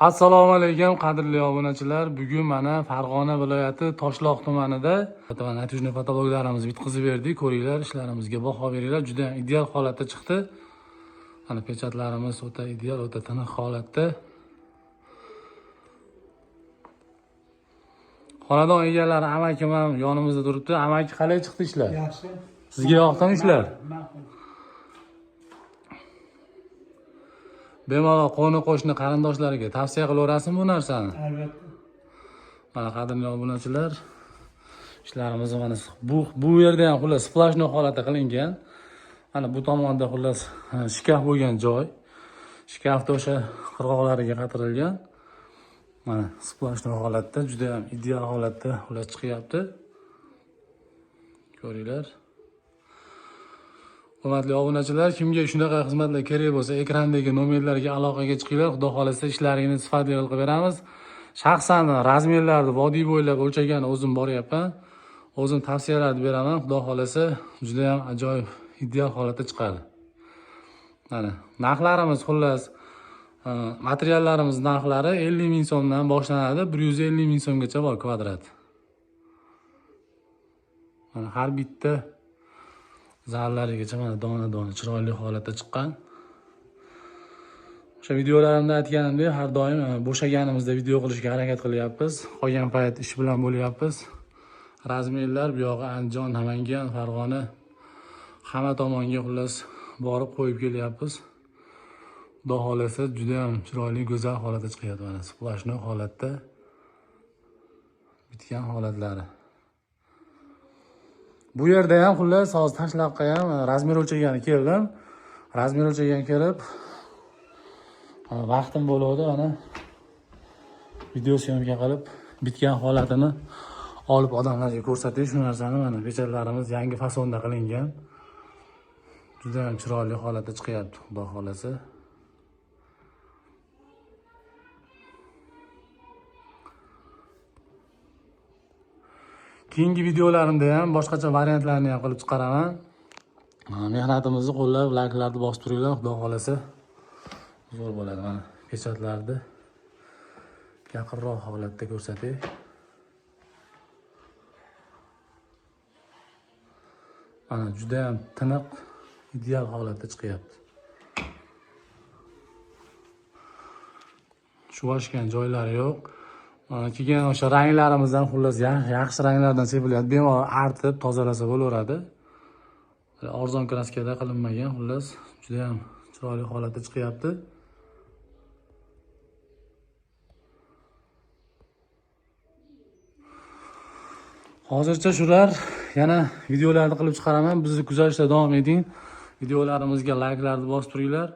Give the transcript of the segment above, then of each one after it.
Assalomu alaykum qadrli obunachilar. Bugun mana Farg'ona viloyati Toshloq tumanida mana натяжной потолок larimizni bitqizib berdik. Ko'ringlar, ishlarimizga baho beringlar. Juda ham ideal holatda chiqdi. Mana pechatlarimiz o'ta ideal, o'ta tiniq holatda. Xonadon egalari amakim ham yonimizda turibdi. Amaki, qalay chiqdi ishlar? Yaxshi. Sizga yoqdimi ishlar? Ma'qul. Bemalol qo'ni qo'shni qarindoshlariga tavsiya qilaverasizmi bu narsani? Albatta. Mana qadrli obunachilar, ishlarimizni mana bu yerda ham xullas сплошной holatda qilingan. Mana bu tomonda xullas shkaf bo'lgan joy. Shkafda o'sha qirg'oqlariga qatirilgan. Mana сплошной holatda, juda ham ideal holatda xullas chiqyapti. Ko'ringlar. Hurmatli obunachilar, kimga shunaqa xizmatlar kerak bo'lsa, ekrandagi nomerlarga aloqaga chiqinglar. Xudo xohlasa ishlaringni sifatli qilib beramiz. Shaxsan размер larni vodiy bo'ylab o'lchagan o'zim boryapman. O'zim tavsiyalarni beraman. Xudo xohlasa juda ham ajoyib, ideal holatda chiqadi. Mana narxlarimiz xullas materiallarimiz narxlari 50 ming so'mdan boshlanadi, 150 ming so'mgacha bor kvadrat. Mana har bitta zallarigacha mana dona-dona chiroyli holatda chiqqan. O'sha videolarimda aytganimdek, har doim bo'shaganimizda video qilishga harakat qilyapmiz. Qolgan payt ish bilan bo'lyapmiz. Размер lar bu yog'i Andijon, Namangan, Farg'ona hamma tomonga xullas borib qo'yib kelyapmiz. Xudo xohlasa juda ham chiroyli, go'zal holatda chiqyapti mana сплошной holatda bitgan holatlari. Bu yerda ham xullas hozir Toshloqqa ham размер o'lchagani keldim. Размер o'lchagan kelib vaqtim bo'luvdi, mana video съёмка qilib bitgan holatini olib odamlarga ko'rsatish shu narsani. Mana pechatlarimiz yangi fasonda qilingan. Juda ham chiroyli holatda chiqyapti, xudo xohlasa. Keyingi videolarimda ham boshqacha variantlarni ham qilib chiqaraman. Mehnatimizni qo'llab, layklarni bosib turinglar, xudo xohlasa zo'r bo'ladi. Mana pechatlarni yaqinroq holatda ko'rsatay. Mana juda ham tiniq, ideal holatda chiqyapti. Chuvashgan joylari yo'q. Keyin o'sha ranglarimizdan xullas yaxshi ranglardan sepilyapti. Bemalol artib tozalasa bo'laveradi. Arzon kraskada qilinmagan, xullas juda ham chiroyli holatda chiqyapti. Hozircha shular, yana videolarni qilib chiqaraman. Bizni kuzatishda davom eting. Videolarimizga layklarni bosib turinglar.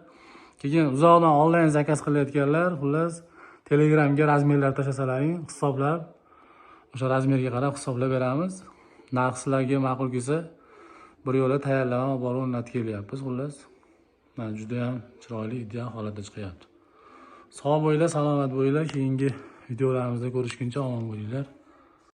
Keyin uzoqdan onlayn zakaz qilayotganlar, xullas Telegramga размер lar tashlasalaring, hisoblab, o'sha размер ga qarab hisoblab beramiz. Narx sizlarga ma'qul kelsa, bir yo'la tayyorlab olib borib o'rnatib kelyapmiz, xullas. Mana juda ham chiroyli, ideal holatda chiqyapti. Sog' bo'linglar, salomat bo'linglar. Keyingi videolarimizda ko'rishguncha omon bo'linglar.